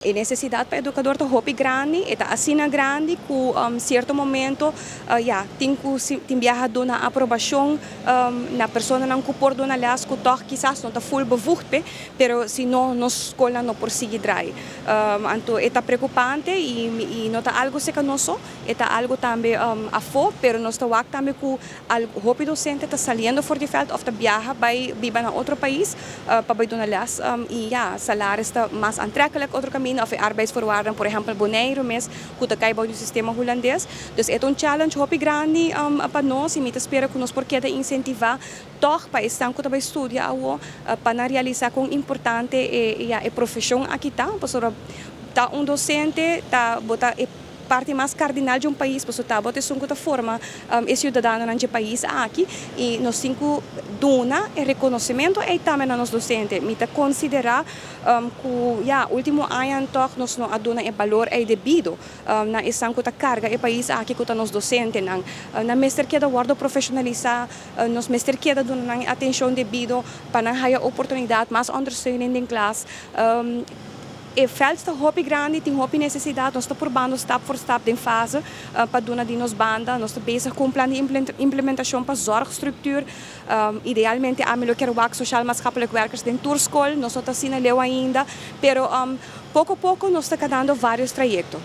E nesesidat pa edukador ta hopi grandi, e ta asina grandi ku sierto momento ya tin ku tin biaha duna aprobashon na personanan ku por duna lès ku tòg kisas no ta ful bevoegd p'e, pero si no nos skolnan no por sigui drai. Anto e ta preokupante i no ta algu serka nos so, e ta algu tambe afó, pero nos ta wak tambe ku hopi dosente ta saliendo for di vèlt òf ta biaha bai biba na otro pais pa bai duna lès i ya salaris ta mas aantrekkelijk otro kaminda òf e arbeidsvoorwaarden, por ehèmpel Boneiru mes ku ta kai bou di sistema hulandes. Dus e ta un challenge hopi grandi pa nos i mi ta spera ku nos por keda insentivá tòg pa esnan ku ta bai studia awo pa nan realisá kon importante e ya e profeshon aki ta, pasobra ta un dosente ta bo ta e parti mas kardinal di un pais, pasobra ta bo ta esun ku ta forma e siudadanonan dje pais aki i nos tin ku duna e rekonosementu ei tambe na nos dosente. Mi ta konsiderá ku ya último añanan tòg nos no a duna e balor ei debido na esnan ku ta karga e pais aki ku ta nos dosentenan. Nan mester keda wòrdu profeshonalisá, nos mester keda duna nan e atenshon debido pa nan haya oportunidat, mas ondersteuning den klas. E veld ta hopi grandi, tin hopi nesesidat. Nos ta purbando stap voor stap den fase pa duna di nos banda. Nos ta bezig ku un plan di implementashon pa zorgstructuur. Idealmente ami lo kier wak sociaal maatschappelijk werkers den tur skol. Nos no ta asina leu ainda, pero poko poko nos ta kanando varios trayekto.